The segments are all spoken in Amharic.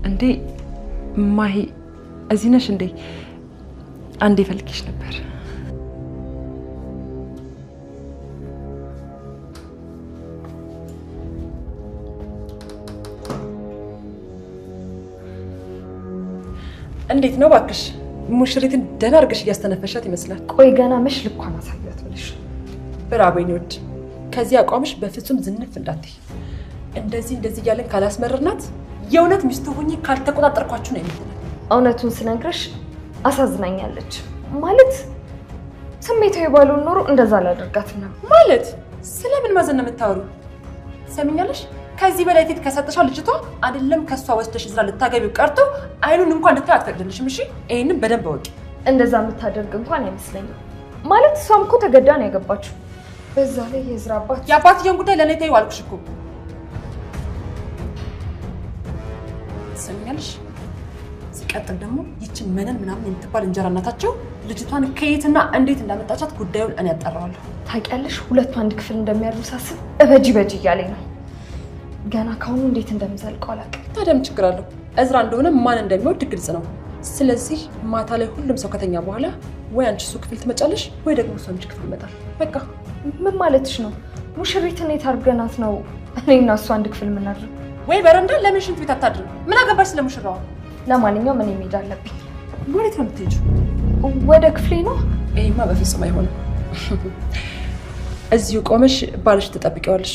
እንዴ ማሂ እዚህ ነሽ እንዴ? አንዴ ፈልጌሽ ነበር። እንዴት ነው እባክሽ? ሙሽሪትን ደህና አድርገሽ እያስተነፈሻት ይመስላል። ቆይ ገና መሽ ልኳን አሳያት ብለሽ። ብራቮ የኔ ውድ። ከዚህ አቋምሽ በፍጹም ዝንፍ እንዳትይ። እንደዚህ እንደዚህ እያለን ካላስመረርናት የእውነት ሚስቱ ሆኜ ካልተቆጣጠርኳችሁ ነው የምትለው። እውነቱን ስነግርሽ አሳዝናኛለች። ማለት ስሜታዊ ባልሆን ኖሮ እንደዛ አላደርጋትም ነበር። ማለት ስለምን ማዘን ነው የምታወሪው? ትሰሚኛለሽ? ከዚህ በላይ ፊት ከሰጠሻ ልጅቷ አይደለም ከሷ ወስደሽ እዝራ ልታገቢው ቀርቶ አይኑን እንኳን እንድታይ አትፈቅድልሽም። እሺ ይሄንን በደንብ እወቂ። እንደዛ የምታደርግ እንኳን አይመስለኝም። ማለት እሷም እኮ ተገዳ ነው ያገባችው። በዛ ላይ የእዝራ አባት የአባትየውን ጉዳይ ለእኔ ተይው አልኩሽ እኮ። ትሰሚኛለሽ? ሲቀጥል ደግሞ ይችን መነን ምናምን የምትባል እንጀራ እናታቸው ልጅቷን ከየትና እንዴት እንዳመጣቻት ጉዳዩን እኔ አጣራዋለሁ። ታውቂያለሽ፣ ሁለቱ አንድ ክፍል እንደሚያድሩ ሳስብ እበጂ በጂ እያለኝ ነው። ገና ካሁኑ እንዴት እንደምዘልቀው አላውቅም። ታዲያ ምን ችግር አለው? እዝራ እንደሆነ ማን እንደሚወድ ግልጽ ነው። ስለዚህ ማታ ላይ ሁሉም ሰው ከተኛ በኋላ ወይ አንቺ እሱ ክፍል ትመጫለሽ ወይ ደግሞ እሱ አንቺ ክፍል ይመጣል። በቃ። ምን ማለትሽ ነው? ሙሽሪትን የት አድርገናት ነው እኔና እሱ አንድ ክፍል የምናድረው? ወይ በረንዳ ለምን ሽንት ቤት አታድርም? ምን አገባሽ ስለ ሙሽራዋ? ለማንኛውም እኔ መሄድ አለብኝ። ወዴት ነው የምትሄጂው? ወደ ክፍሌ ነው። ይሄማ በፍጹም አይሆንም። እዚሁ ቆመሽ ባልሽ ትጠብቂዋለሽ።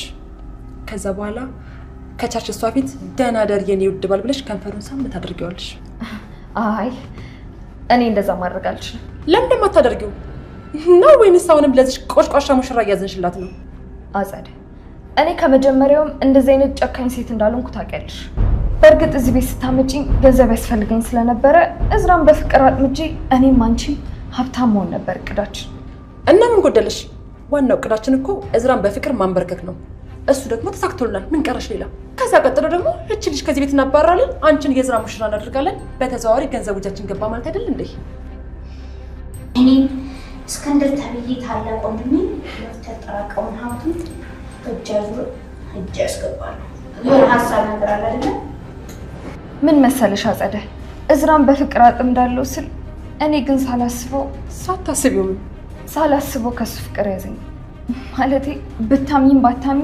ከዛ በኋላ ከቻች እሷ ፊት ደህና ደር የኔ ውድ ባል ብለሽ ከንፈሩን ሳም ታደርጊዋለሽ። አይ እኔ እንደዛ ማድረግ አልችልም። ለምን እንደማታደርጊው ነው? ወይንስ አሁንም ለዚች ቆሽቋሻ ሙሽራ እያዘንሽላት ነው? አጸደ፣ እኔ ከመጀመሪያውም እንደዚህ አይነት ጨካኝ ሴት እንዳልሆንኩ ታውቂያለሽ። በእርግጥ እዚህ ቤት ስታመጪኝ ገንዘብ ያስፈልገኝ ስለነበረ እዝራን በፍቅር አጥምጄ እኔም አንቺም ሀብታም መሆን ነበር እቅዳችን። እና ምን ጎደለሽ? ዋናው እቅዳችን እኮ እዝራን በፍቅር ማንበርከክ ነው። እሱ ደግሞ ተሳክቶልናል። ምን ቀረሽ ሌላ? ከዛ ቀጥሎ ደግሞ እች ልጅ ከዚህ ቤት እናባራለን፣ አንቺን የእዝራ ሙሽራ እናደርጋለን። በተዘዋዋሪ ገንዘቡ እጃችን ገባ ማለት አይደል እንዴ? እኔም እስክንድር ተብዬ ታላቅ ወንድሜ ያጠራቀውን ሀብቱን በእጅ አዙር እጅ ያስገባሉ። የሆነ ሀሳብ ነገር አለ አይደለ? ምን መሰለሽ አጸደ፣ እዝራን በፍቅር አጥምዳለሁ ስል እኔ ግን ሳላስበው ሳታስቢውም ሳላስበው ከሱ ፍቅር ያዘኝ። ማለቴ ብታምኝም ባታምኝም